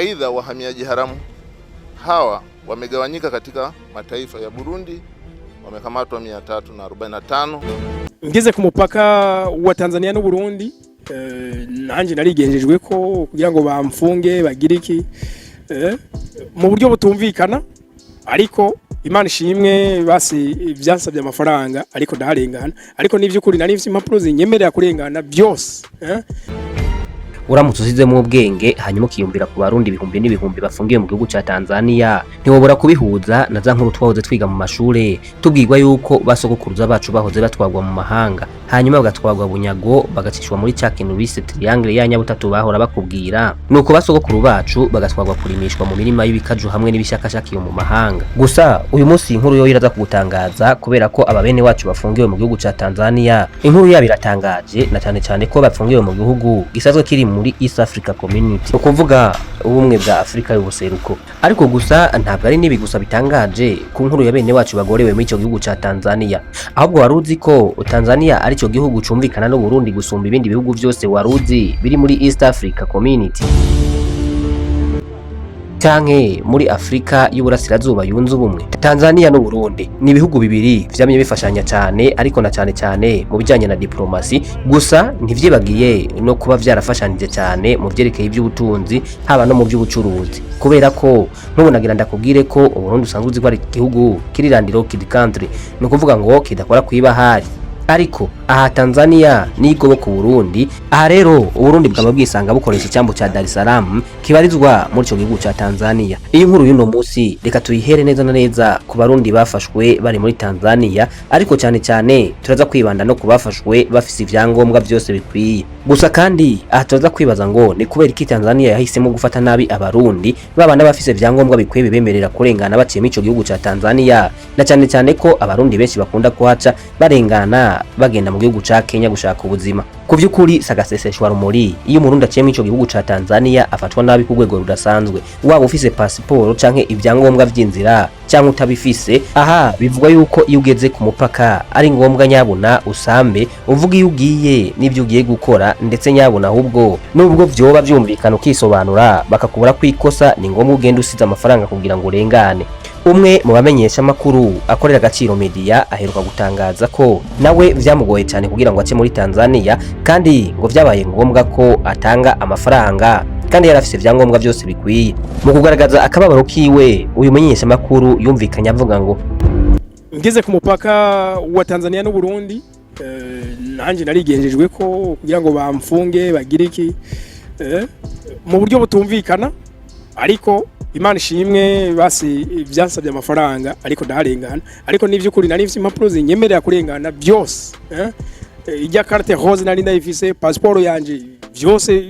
Aidha, wahamiaji haramu hawa wamegawanyika katika mataifa ya Burundi, wamekamatwa 345. Ngeze ku mupaka wa Tanzania n'u Burundi, nanje narigenjejwe ko kugira ngo bamfunge bagire iki, mu buryo butumvikana. Ariko Imana ishimwe, basi byansabye amafaranga, ariko ndaharengana. Ariko n'ivy'ukuri nari mfise impapuro zinyemerera kurengana byose. Uramutse usizemo ubwenge, hanyuma ukiyumvira ku Barundi ibihumbi n'ibihumbi bafungiwe mu gihugu ca Tanzania, ntiwobora kubihuza na za nkuru twahoze twiga mu mashure, tubwirwa yuko basogokuruza bacu bahoze batwarwa mu mahanga, hanyuma bagatwarwa bunyago, bagacishwa muri ca kintu bise triangle ya nyabutatu bahora bakubwira. Nuko basogokuru bacu bagatwarwa kurimishwa mu mirima y'ibikaju hamwe n'ibishakashaka iyo mu mahanga. Gusa uyu munsi inkuru yo iraza kugutangaza, kubera ko aba bene wacu bafungiwe mu gihugu ca Tanzania, inkuru yabo iratangaje, na cane cane ko bafungiwe mu gihugu gisanzwe kiri muri East Africa Community, ukuvuga Ubumwe bwa Afrika y'Ubuseruko. Ariko gusa ntabwo ari n'ibi gusa bitangaje ku nkuru ya bene wacu bagorewe muri ico gihugu ca Tanzania. Ahubwo wari uzi ko Tanzania ari cyo gihugu cumvikana n'u Burundi gusumba ibindi bihugu vyose wari uzi biri muri East Africa Community canke muri Afrika y'Uburasirazuba yunze ubumwe? Tanzania n'u Burundi ni ibihugu bibiri vyamye bifashanya cane, ariko na cane cane mu bijanye na diplomasi. Gusa ntivyibagiye no kuba vyarafashanije cane mu vyerekeye ivy'ubutunzi, haba no mu vy'ubucuruzi, kubera ko nk'ubu nagira ndakubwire ko Uburundi usanzwe uzi ko ari igihugu kiri landlocked country, ni ukuvuga ngo kidakora kw'ibahari. Ariko aha Tanzania nigoboka Burundi. Aha rero Uburundi bwaba bwisanga bukoresha icyambu ca Dar es Salaam kibarizwa muri ico gihugu ca Tanzania. Iyi nkuru y'uno munsi reka tuyihere neza na neza ku Barundi bafashwe bari muri Tanzania, ariko cyane cyane turaza kwibanda no ku bafashwe bafise ivyangombwa vyose bikwiye. Gusa kandi aha turaza kwibaza ngo ni kubera iki Tanzania yahisemo gufata nabi Abarundi baba n'abafise ivyangombwa bikwiye bibemerera kurengana baciye muri ico gihugu ca Tanzania, na cyane cyane ko Abarundi benshi bakunda kuhaca barengana bagenda mu gihugu ca Kenya gushaka ubuzima. Ku vy'ukuri sagaseseshwa rumuri, iyo Umurundi aciye muri ico gihugu ca Tanzania afatwa nabi ku rwego rudasanzwe, waba ufise pasiporo canke ibyangombwa vy'inzira canke utabifise. Aha bivugwa yuko iyo ugeze ku mupaka ari ngombwa nyabuna usambe, uvuga iyo ugiye n'ivyo ugiye gukora, ndetse nyabuna ahubwo nubwo vyoba vyumvikana ukisobanura bakakubura kwikosa, ni ngombwa ugenda usize amafaranga kugira ngo urengane. Umwe mu bamenyesha makuru akorera Agaciro Media aheruka gutangaza ko nawe vyamugoye cyane kugira ngo ace muri Tanzania, kandi ngo vyabaye ngombwa ko atanga amafaranga kandi yari afise ivyangombwa byose bikwiye. Mu kugaragaza akababaro kiwe, uyu menyesha makuru yumvikanye avuga ngo: Ngeze ku mupaka wa Tanzania n'u Burundi, nanje narigenjejwe ko kugira ngo bamfunge bagire iki, mu buryo butumvikana. Ariko Imana ishimwe, basi byansabye amafaranga, ariko ndaharengana. Ariko n'ivy'ukuri nari mfise impapuro zinyemerera kurengana byose. Ijya carte rose nari ndayifise, passeport yanje, byose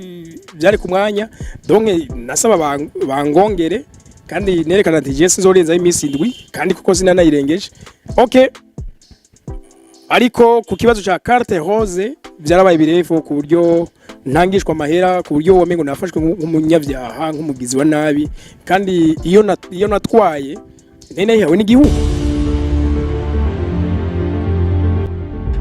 byari ku mwanya. Donc nasaba bangongere, kandi nerekana ati je sinzorenzaho iminsi 7, kandi kuko sinanayirengeje. Okay, ariko ku kibazo ca carte rose byarabaye birefu, ku buryo ntangishwa amahera, ku buryo wamengo nafashwe nk'umunyabyaha, nk'umugizi wa nabi, kandi iyo natwaye nari nayihawe n'igihugu.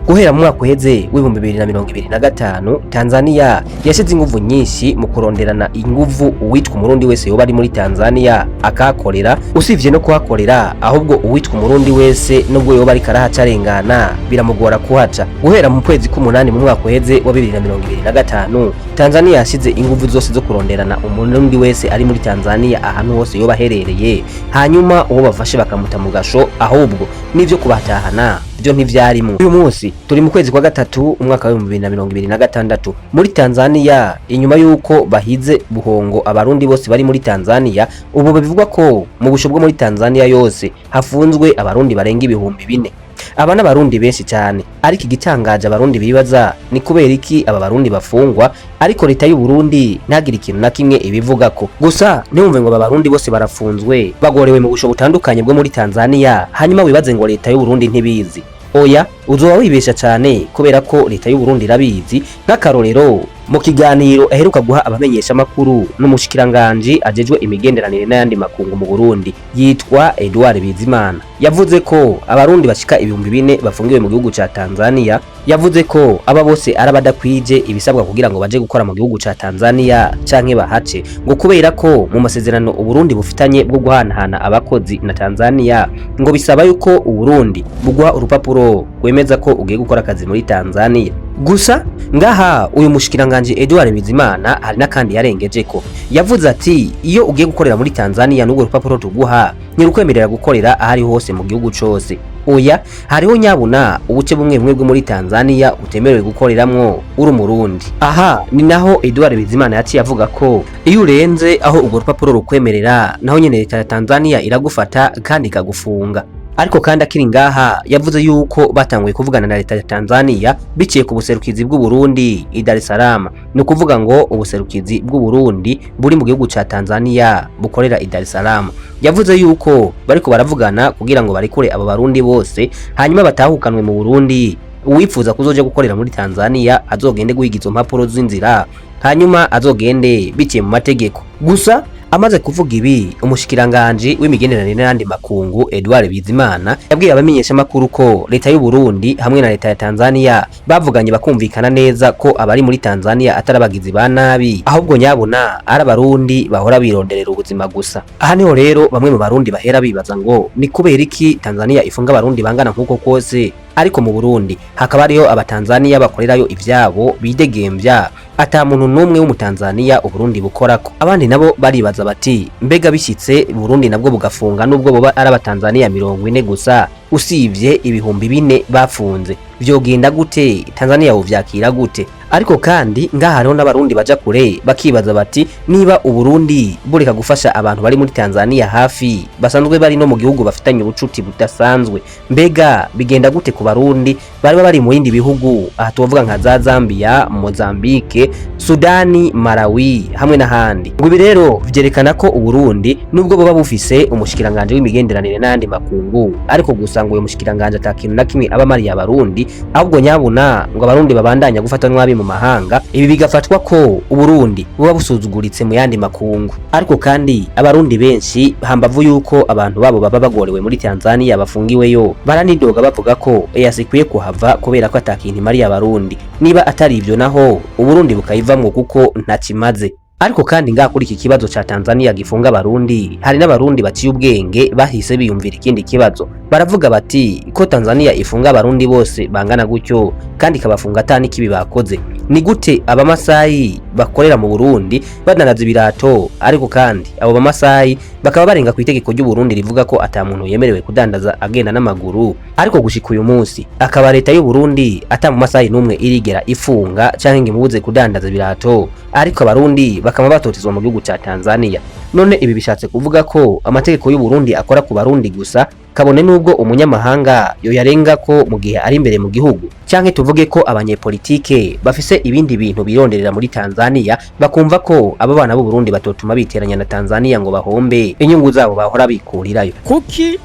Guhera mu mwaka uheze w'2025, Tanzania yashize inguvu nyinshi mu kuronderana inguvu uwitwa Umurundi wese yoba ari muri Tanzania akahakorera. Usivye no kuhakorera, ahubwo uwitwa Umurundi wese nubwo yoba ariko arahaca arengana biramugora kuhaca. Guhera mu kwezi k'umunani mu mwaka uheze wa 2025, Tanzania yashize inguvu zose zo kuronderana Umurundi wese ari muri Tanzania ahantu hose yoba aherereye, hanyuma uwo bafashe bakamuta mu gasho. Ahubwo n'ivyo kubatahana byo ntivyarimo. Uyu munsi turi mu kwezi kwa gatatu umwaka wa 2026. Muri Tanzania, inyuma y'uko bahize buhongo Abarundi bose bari muri Tanzania, ubu bivugwa ko mu busho bwo muri Tanzania yose hafunzwe Abarundi barenga 4000. Aba n'Abarundi benshi cyane. Ariko igitangaje Abarundi bibaza ni kubera iki aba Barundi bafungwa, ariko leta y'u Burundi ntagire ikintu na kimwe ibivugako? Gusa ntiwumve ngo aba Barundi bose barafunzwe, bagorewe mu busho butandukanye bwo muri Tanzania, hanyuma wibaze ngo leta y'u Burundi ntibizi. Oya, uzoba wibesha cyane, kubera ko leta y'u Burundi irabizi. Nk'akarorero Mu kiganiro aheruka guha abamenyeshamakuru n'umushikiranganji ajejwe imigenderanire n'ayandi makungu mu Burundi yitwa Edouard Bizimana, yavuze ko abarundi bashika 4000 bafungiwe mu gihugu ca Tanzania. Yavuze ko aba bose ari abadakwije ibisabwa kugira ngo baje gukora mu gihugu ca Tanzania canke bahace, ngo kubera ko mu masezerano Uburundi bufitanye bwo guhanahana abakozi na Tanzania, ngo bisaba yuko Uburundi buguha urupapuro rwemeza ko ugiye gukora akazi muri Tanzania. Gusa ngaha uyu mushikiranganje Edouard Bizimana hari n'akandi yarengeje ko yavuze ati: "Iyo ugiye gukorera muri Tanzania, n'urwo rupapuro tuguha ntirukwemerera gukorera ahari hose mu gihugu cose. Oya, hariho nyabuna ubuce bumwe bumwe bwo muri Tanzania utemerewe gukoreramwo uri umurundi." Aha ni naho Edouard Bizimana yaciye avuga ko iyo urenze aho urwo rupapuro rukwemerera, naho nyene leta ya Tanzania iragufata kandi ikagufunga. Ariko kandi akiri ngaha yavuze yuko batanguye kuvugana na leta ya Tanzania biciye ku buserukizi bw'u Burundi i Dar es Salaam. Ni ukuvuga ngo ubuserukizi bw'u Burundi buri mu gihugu ca Tanzania bukorera i Dar es Salaam. Yavuze yuko bariko baravugana kugira ngo barekure abo barundi bose, hanyuma batahukanwe mu Burundi. Uwifuza kuzoja gukorera muri Tanzania azogende guhiga izo mpapuro z'inzira, hanyuma azogende biciye mu mategeko. Gusa amaze kuvuga ibi, umushikiranganji w'imigenderanire n'ayandi makungu Edouard Bizimana yabwiye abamenyeshamakuru ko leta y'u Burundi hamwe na leta ya Tanzania bavuganye bakumvikana neza ko abari muri Tanzania atari abagizi ba nabi, ahubwo nyabuna ari abarundi bahora bironderera ubuzima gusa. Aha niho rero bamwe mu barundi bahera bibaza ngo ni kubera iki Tanzania ifunga abarundi bangana nk'uko kose, ariko mu Burundi hakaba hariyo abatanzania bakorerayo ivyabo bidegemvya, ata muntu n'umwe w'umutanzania Uburundi bukorako. Abandi nabo baribaza bati: "Mbega bishyitse Burundi nabwo bugafunga, nubwo boba ari abatanzania 40 gusa, usivye 4000 bafunze, vyogenda gute? Tanzania wovyakira gute?" Ariko kandi ngaha hariho n'abarundi baja kure bakibaza bati: "Niba Uburundi bureka gufasha abantu bari muri Tanzania hafi, basanzwe bari no mu gihugu bafitanye ubucuti budasanzwe, mbega bigenda gute ku barundi bari bari mu bindi bihugu?" Aha tuvuga nka za Zambia, Mozambique, Sudani, Malawi hamwe n'ahandi. Ngo ibi rero vyerekana ko Uburundi nubwo buba bufise umushikiranganje w'imigenderanire n'ayandi makungu, ariko gusa ngo uyo mushikiranganje ata kintu na kimwe aba amariye abarundi, ahubwo nyabuna ngo abarundi babandanya gufatwa nabi mu mahanga. Ibi bigafatwa ko Uburundi buba busuzuguritse mu yandi makungu. Ariko kandi abarundi benshi, hambavu yuko abantu babo baba bagorewe muri Tanzania bafungiweyo, baranidoga bavuga ko EAC ikwiye kuhava kubera ko atakintu imariye abarundi, niba atari ivyo naho Uburundi bukayivamwo kuko ntakimaze. Ariko kandi ngaha kuri iki kibazo ca Tanzania gifunga abarundi, hari n'abarundi baciye ubwenge bahise biyumvira ikindi kibazo. Baravuga bati: "Ko Tanzania ifunga abarundi bose bangana gutyo kandi ikabafunga ata n'ikibi bakoze, ni gute abamasayi bakorera mu Burundi badandaza ibirato, ariko kandi abo bamasayi bakaba barenga ku itegeko ry'u Burundi rivuga ko ata muntu yemerewe kudandaza agenda n'amaguru, ariko gushika uyu munsi akaba leta y'u Burundi ata mu masayi n'umwe irigera ifunga canke ngo imubuze kudandaza ibirato, ariko abarundi bakaba batotezwa mu gihugu ca Tanzania? None ibi bishatse kuvuga ko amategeko y'u Burundi akora ku barundi gusa, kabone nubwo umunyamahanga yoyarenga ko mu gihe ari imbere mu gihugu? Canke tuvuge ko abanyepolitike bafise ibindi bintu bironderera muri Tanzania, bakumva ko abo bana b'u Burundi batotuma biteranya na Tanzania ngo bahombe inyungu zabo bahora bikurirayo?" Kuki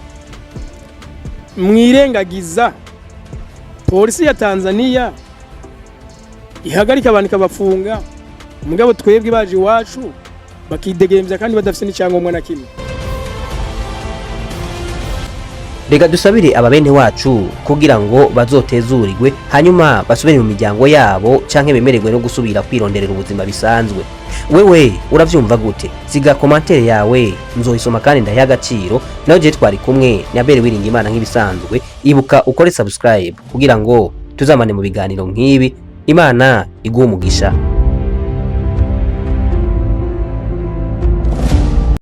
mwirengagiza polisi ya Tanzania ihagarika abantu ikabafunga, mugabo twebwe baje iwacu bakidegemvya kandi badafise n'icyangombwa na kimwe? Reka dusabire aba bene wacu kugira ngo bazotezurirwe, hanyuma basubire mu miryango yabo canke bemererwe no gusubira kwironderera ubuzima bisanzwe. Wewe uravyumva gute? Siga commentaire yawe, nzoyisoma kandi ndayiha agaciro. Nawe je twari kumwe ni Abel Wiringimana nk'ibisanzwe. Ibuka ukore subscribe kugira ngo tuzamane mu biganiro nk'ibi. Imana iguhe umugisha.